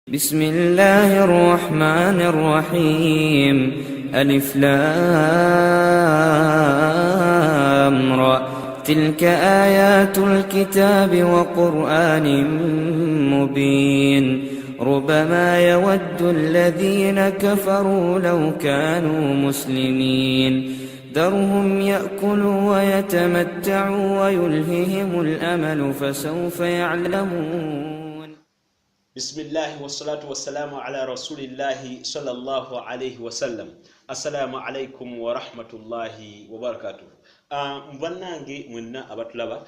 بسم الله الرحمن الرحيم ألف لام را تلك آيات الكتاب وقرآن مبين ربما يود الذين كفروا لو كانوا مسلمين ذرهم يأكلوا ويتمتعوا ويلههم الأمل فسوف يعلمون. Bismillahi wassalatu wassalamu ala rasulillahi sallallahu alaihi wasallam. Assalamu alaikum warahmatullahi wabarakatuh. Bannange mwenna abatulaba,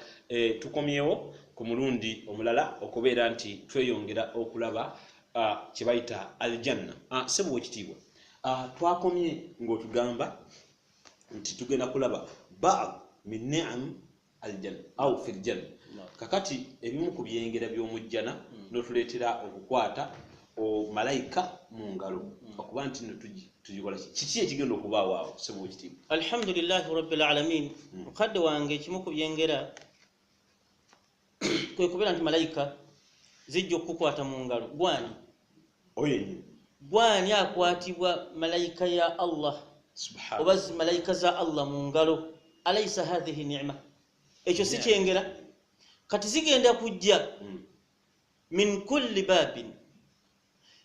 tukomyewo ku mulundi omulala okubeera nti tweyongera okulaba kye bayita aljanna. Sebo wekitiibwa, twakomye ng'otugamba nti tugenda kulaba bad min niam aljanna au fi ljanna. Kakati ebimu ku byengera by'omujjana n'otuleetera okukwata malayika mu ngalo okuba nti no tugikola ki? Kiki ekigenda okubaawo awo, sebo wekitiibwa? Alhamdulillahi rabbil alamin. Mukadde wange, ekimu ku byengera kwe kubeera nti malayika zijja okukukwata mu ngalo. Gwani? Oyo yennyini. Gwani akwatibwa malayika ya Allah Subhana. oba malayika za Allah mu ngalo? Alaisa hathihi nicma? Ekyo si kyengera? Kati zigenda kujja min kulli babin,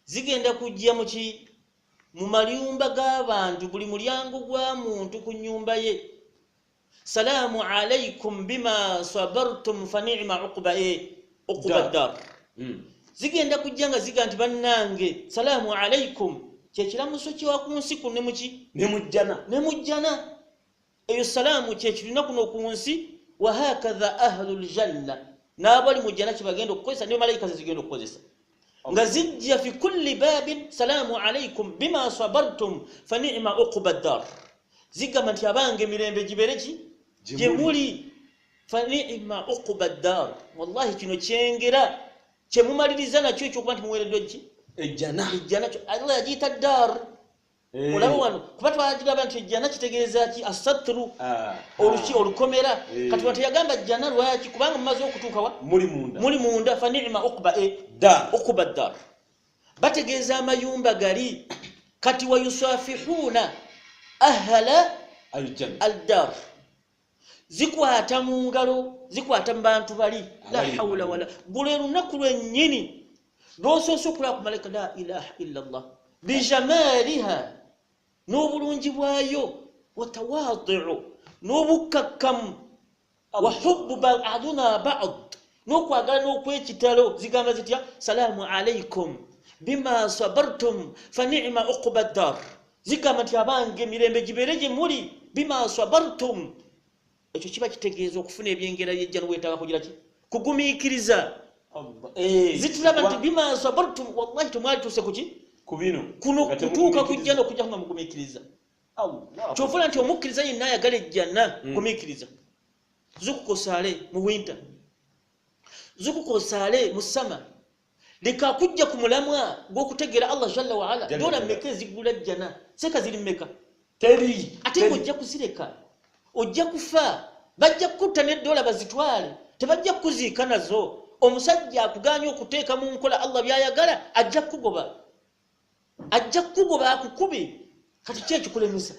zigenda kujja muki? Mu mayumba g'abantu, buli mulyango gwa muntu ku nyumba ye. Salaamu alaikum bima sabartum fa nicma uquba uquba Dar. Dar. Zigenda kujja nga ziga nti bannange, salaamu alaikum, kyekiramuso kyewa ku nsi kuno ne muki? Ne mujjana. Ne mujjana. Eyo salaamu kyekirina kuno ku nsi. Wahakatha ahlu ljanna, n'abali mu jjana kyebagenda okukozesa, ne malayika zezigenda okukozesa nga zijja fi kulli babin, salaamu alaikum bima sabartum fa nicma uquba ddar. Zigamba nti abange, emirembe gibeere ki? Gye muli. Gyemuli. Fa nicma uquba ddar. Wallahi kino kyengera kyemumaliriza nakyo ekyokuba nti muweereddwa ki? Ejjana. Ejjana. Allah yagiyita ddar. Olaba wano kuba twagiraba nti ejjana kitegeeza ki? Asatru, oluki? Olukomera. Kati wano teyagamba jjana, lwaki? Kubanga mumaze okutuuka wa? Muli munda. Muli munda. Fa nicma uquba Dar. Uquba ddar, bategeeza amayumba gali. Kati wayusafihuuna ahala aljanna aldar, zikwata mu ngalo, zikwata mu bantu bali. La Abali. haula wala. Gule lunaku lwennyini lwosoose okulaba ku malayika, la ilaha illa llah, bijamaliha, n'obulungi bwayo, watawaadiu, n'obukkakkamu, wa hubbu baduna bad, n'okwagala n'okwekitalo. Zigamba zitya? Salaamu alaikum bima sabartum fa nicma uquba ddar. Zigamba nti abange, emirembe gibeere gye muli, bima sabartum. Ekyo kiba kitegeeza okufuna ebyengera byejjana weetaaga kugira ki? Kugumiikiriza. Zitulaba nti bima sabartum, wallahi temwali tuuse kuki? Ku bino. Kuno Nga kutuuka temugumiikiriza. kujja n'okujja nga mugumiikiriza. Allah. Kyofula nti omukkiriza yenna ayagala ejjana, gumiikiriza. Zukuka osaale mu winter, zukuka osaale mu summer, leka akujja ku mulamwa gw'okutegeera Allah jalla waala. Jalla Dola jalla. mmeka ezigula jjana? Seka ziri mmeka? Teri. Ate Teri. ng'ojja kuzireka, ojja kufa, bajja kukutta neddola bazitwale, tebajja kukuziika nazo. Omusajja akuganya okuteeka mu nkola Allah byayagala, ajja kukugoba, ajja kukugoba akukube. Kati ki ekikulemesa?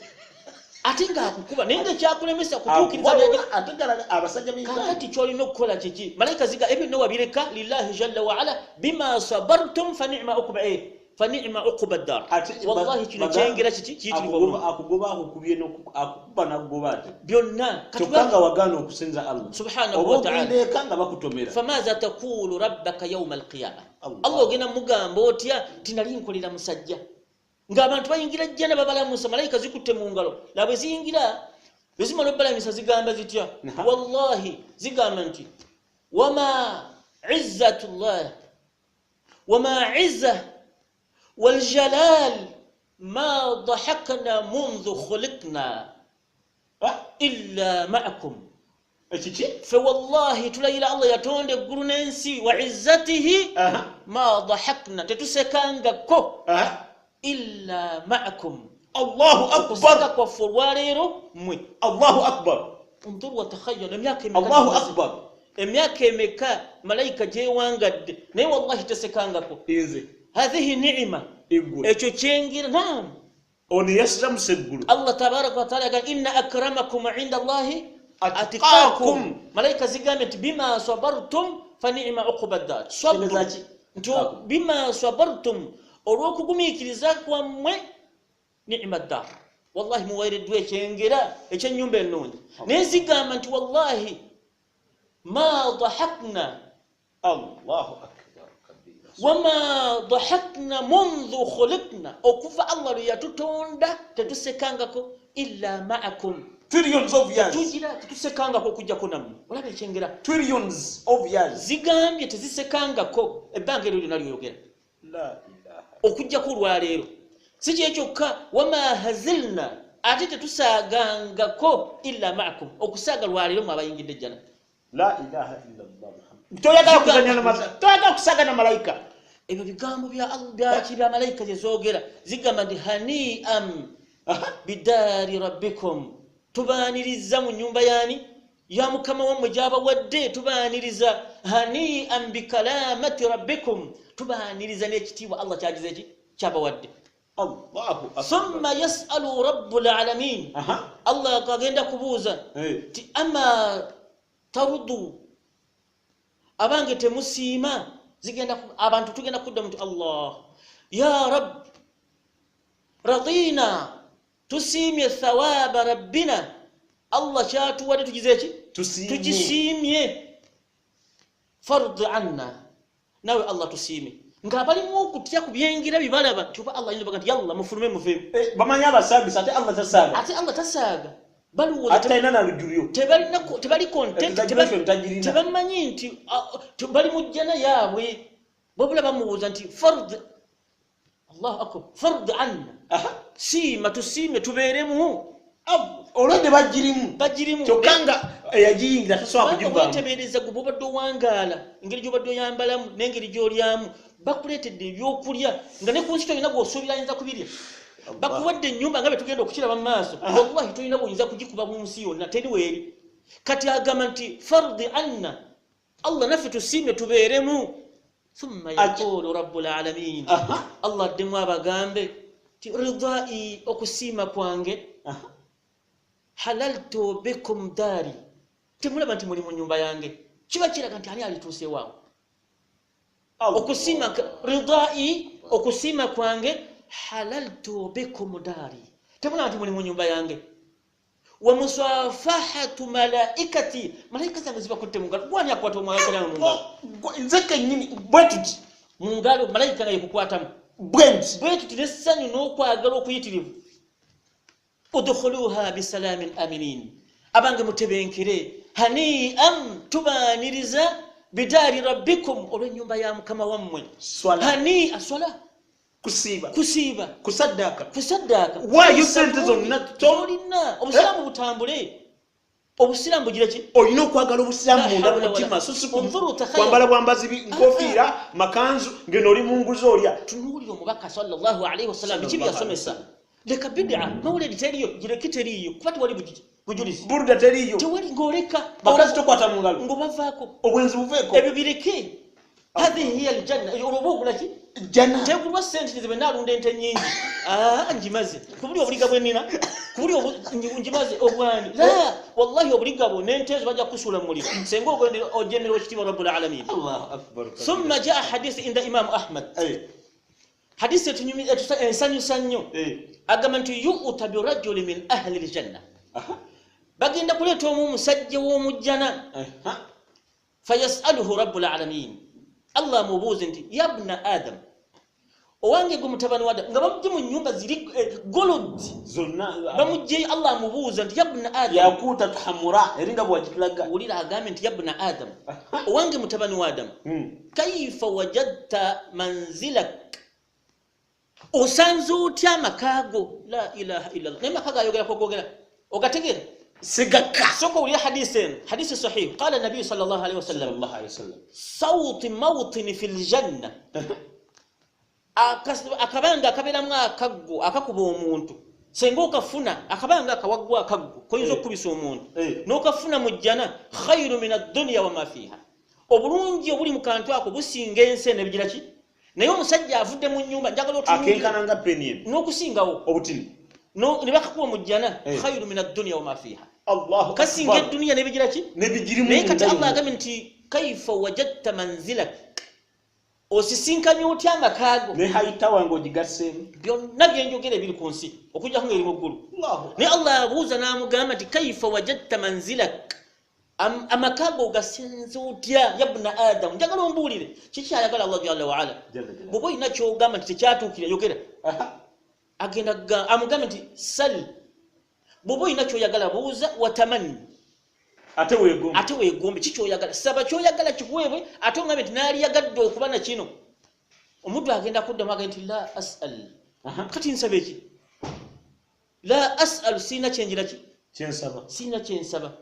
Ate ng'akukuba naye ngaekyakulemesa kutuukiriza byagala. Ate gala abasajja b'Uganda. Kakati kyolina okukola kiki? Malayika ziga ebyo byonna wabireka lillahi jalla waala, bima sabartum fa nicma uquba fa nicma uquba ddar. Ate Wallahi kino kyengera kiki kiyitirivu obulungi. Akugoba akukubye akukuba nakugoba ate Byonna. Kati kyokka nga wagaana okusinza Allah. Subhanahu Oba wa ta'ala. ogenda eka nga bakutomera. Famaza taqulu rabbaka yauma alqiyama? Allah. Allah ogenda mugamba otya ti nali nkolera musajja ng'abantu bayingira jjana babalamusa, malayika zikutte mu ngalo? Laba ziyingira, bwe zimala obbalamisa zigamba zitya? Wallahi zigamba nti wama izzatullah wama izza waljalal ma dahakna mundhu khuliqna illa maakum. Ekiki? Fe wallahi tulayira Allah yatonda eggulu n'ensi, wa izzatihi, ma dahakna, tetusekangako illa maakum. Allahu Okuseka akbar. kwaffe olwaleero mmwe. Allahu akbar. Undur watakhayyal, emyaka emeka Allahu tumaze? akbar. Emyaka emeka malayika gyewangadde, naye wallahi tesekangako. Nze. Hathihi ni'ima, ekyo kyengera. Naam, ono yasiramuse eggulu. Allah tabaraka wataala agamba inna akramakum inda Allahi atqakum. Malayika zigambye nti bima sabartum fa ni'ma uquba ddar. Nti bima sabartum, olw'okugumiikiriza kwammwe, ni'ma ddar, wallahi muweereddwa ekyengera ekyennyumba ennungi. Naye zigamba nti wallahi ma dahakna, Allahu akbar kabira, wama dahakna mundhu khuliqna, okuva Allah lwe yatutonda tetusekangako illa ma'akum. Trillions of years tugira tetusekangako okujjako nammwe. Olaba ekyengera, trillions of years zigambye tezisekangako ebbanga eryo lyonna ly'oyogera okujjako olwaleero. Si kye kyokka, wama hazilna, ate tetusaagangako illa ma'akum, okusaaga lwaleero mwe abayingidde ejjana. La ilaha illa Allah Muhammad. Toyagala kuzannya na malayika, toyagala kusaaga na malayika. Ebyo bigambo bya malayika gye zoogera, zigamba nti hani'an bidaari rabbikum, tubaaniriza mu nyumba yaani ya mukama wammwe gy'abawadde, tubaaniriza. Hani'an bikalamati rabbikum, tubaaniriza n'ekitiibwa Allah kyagize ki kyabawadde. Allahu akbar. Thumma yasalu rabbul alamin, Allah agenda kubuuza ti ama tarudu, abange temusiima? Zigenda abantu tugenda kuddamu nti Allah ya rab radina, tusiimye thawaba rabbina, Allah kyatuwadde tugize ki, tukisiimye. Fard anna, nawe Allah tusiime. Ng'abalimu okutya ku byengira bibalaba nti oba Allah ayinza baga nti yalla mufulume muveemu. Bamanyi abasaagisa, ate Allah tasaaga. Ate Allah tasaaga, balowooza ate talina na lujulyo, tebali content, Exaggeration tagirina. Tebamanyi nti bali mu jjana yaabwe. Wabula bamubuuza nti fard, Allahu akbar, fard anna, siima, tusiime, tubeeremu. Olwedde bagirimu. Bagirimu. Kyokka nga eyagiyingira tasobola kubanga kugivaamu. Wetebereza gwe bwobadde owangaala, engeri gy'obadde oyambalamu n'engeri gy'olyamu, bakuleetedde ebyokulya nga ne ku nsi tolina gw'osuubira ayinza kubirya. Bakuwadde ennyumba nga bwe tugenda okukiraba mu maaso, wallahi tolina bwoyinza kugikuba mu nsi yonna, teri weeri. Kati agamba nti fardi anna, Allah naffe tusiime tubeeremu. Thumma yaqulu rabbul alamin, Allah addemu abagambe ti ridai, okusiima kwange, halaltu bikum daari, temulaba nti muli mu nyumba yange? Kiba kiraga nti ani alituuseewaawo okusiima. Ridai, okusiima kwange, halaltu bikum daari, temulaba nti muli mu nyumba yange? Wa musafahatu malaikati, malayika zange zibakutte mu ngalo. Gwani akwata omumalayika yange mu ngalo? Nze kennyini bwe tuti. Mu ngalo, malayika nga yekukwatamu. Bwe nti. Bwe tuti n'essanyu n'okwagala okuyitirivu. Udkhuluha bisalamin aminin, abange mutebenkere. Hanian, tubaaniriza, bidaari rabbikum, olw'ennyumba ya mukama wammwe. Swala. Hani aswala. Kusiiba. Kusiiba. Kusaddaaka. Kusaddaaka. Waayo sente zonna tolina, obusiraamu butambule, obusiraamu bugira ki? Olina okwagala obusiraamu La munda mu hawla mutima, wala- so si Unzuru takhayyal. kwambala bwambazi nkofiira, makanzu, ngeno oli mu nguzi olya. Tunuulira omubaka sallallahu alaihi wasallam biki Sallallahu byeyasomesa. Leka bidia, mawuledi teriyo, gireki teriyo, kuba tewali bujulizi. Buruda teriyo. Tewali, ng'oleka. Bakazi tokwata mu ngalo. Ng'obavaako. Obwenzi buveeko. Ebyo bireke. Hadhihi hiya aljanna. Olwo oba ogula ki? Jana. Tegulwa sente. Nze bwe naalunda ente nyingi, aa, ngimaze ku buli obuliga bwe nnina, ku buli ngimaze obwani. La wallahi, obuliga bwo n'ente ezo bajja kusuula mu muliro senga ogenda ojemera ekitiibwa rabbul alamin. Allahu akbar. Thumma jaa hadisi inda imamu Ahmad, hadisi ensanyusa nnyo. Agamba nti yu'ta birajuli min ahli ljanna, bagenda kuleeta omu omusajja w'omujjana. Fayasaluhu rabbul alamin, Allah amubuuze nti yabna Adam, owange gwe mutabani wa Adam, nga bamugye mu nyumba ziri gold. Zonna. Bamugyeyo, Allah amubuuza nti yabna Adam. Yakuta tuhamura eringa bwagitulaga. Wulira, agambye nti yabna Adam, owange mutabani wa Adamu, kaifa wajadta manzilak, osanze otya amaka go? La ilaha illallah. Naye maka gayogerako gogera ogategeera? Sigakka. Soka owulire hadisi eno, hadisi sahih. Qala nabiyu sallallahu alaihi wasallam, sallallahu alaihi wasallam, sauti mautini fi ljanna, akabanga akabeeramu akaggo akakuba omuntu, senga okafuna akabanga akawaggwa akaggo koyinza okukubisa omuntu, n'okafuna mu jjana, khairu min addunya wama fiha, obulungi obuli mu kantu ako businga ensi eno ebigira ki Naye omusajja avudde mu nyumba, njagala otunuulire. Akenkana nga peni eno. N'okusingawo. Obutini. Ne bakakuwa mu jjana, Eh. khairu min adduniya wama fiha. Allahu Kasinga Akbar. edduniya n'ebigira ki? N'ebigirimu Naye kati munda Allah yonna. agambye nti kaifa wajadta manzilak, osisinkanye otya amakaago? Ne hayitawa ng'ogigasseemu. Byonna byenjogera ebiri ku nsi okujjako ng'eri mu ggulu. Allahu Naye Allah abuuza n'amugamba nti kaifa wajadta manzilak, amakaago ogasinze otya yabuna adamu? Njagala ombuulire kiki ayagala Allah jalla waala. Jalla jalla. Bw'oba olina kyogamba nti tekyatuukira, yogera. Aha. Agenda amugambe nti sal, bw'oba olina kyoyagala buuza, watamanni, Ate weegombe. Ate weegombe kikyoyagala, saba kyoyagala kikuweebwe, ate ogambe nti naaliyagadde okuba na kino. Omuddu agenda kuddamu agende nti la asal. Aha. Kati nsaba eki? La asalu, siina kyenjira ki? Kyensaba. Siina kyensaba,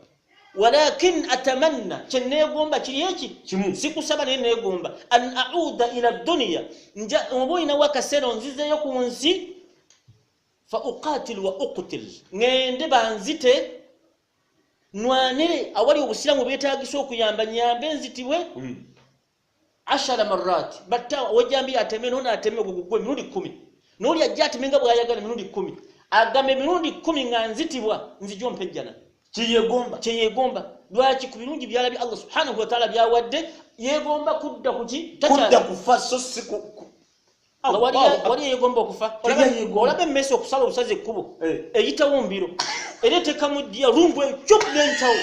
walakin atamanna, kyeneegomba kiri eki. Kimu. Sikusaba, naye neegomba an auda ila duniya, nja oba olinawo akaseera onzizeeyo ku nsi, fa uqatil wa uqtil, ŋŋende banzite, nwanire awali obusiraamu bwetagisa okuyamba, nyambe nzitibwe. Ashara marrat, batta wejambi ateme nono ateme ogwo gugwe emirundi 10, n'oli ajja ateme nga bw'ayagala emirundi 10, agamba emirundi 10 nga nzitibwa, nzija ompejjana. Kyeyegomba. Kyeyegomba. Lwaki? Ku birungi byalabye Allah subhanahu wataala byawadde, yeegomba kudda kuki? Kudda kufa, so si Nga wali yegomba okufa. Teri yeegomba. Olaba emmese okusala obusazi ekkubo, Eh. eyitawo mbiro, era etekamu ddiya lumbu ekyo neyitawo.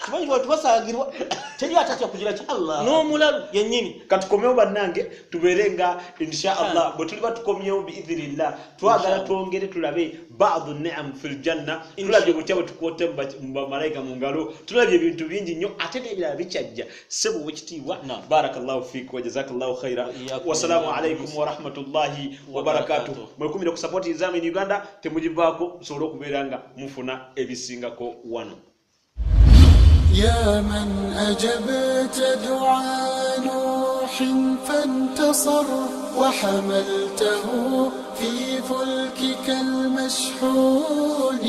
Kimanyi lwaki basaagirwa? Teri atatya kugira ki? Allah. N'omulalu yennyini. Katukomewo bannange, tubeere nga insha Allah bwe tuliba tukomyewo biidhinillah, twagala Inshallah. twongere tulabe badu niam fi ljanna. Tulabye butya bwe tukwota mu bamalayika mu ngalo, tulabye ebintu bingi nnyo, ate n'ebirala bikyajja. Ssebo wekitiibwa, Naam. barakallahu fiik wa jazakallahu khaira. Wa iyyakum. Wasalaamu alaikum warahmatullahi wabarakatuh. Wabarakatuh. Mwekumire ku support Islam in Uganda, temugivaako, musobole okubeera nga mufuna ebisingako wano. يا من أجبت دعاء نوح فانتصر، وحملته في فلكك المشحون،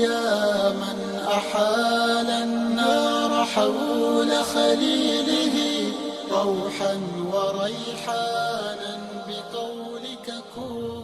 يا من أحال النار حول خليله، روحا وريحانا بقولك كن.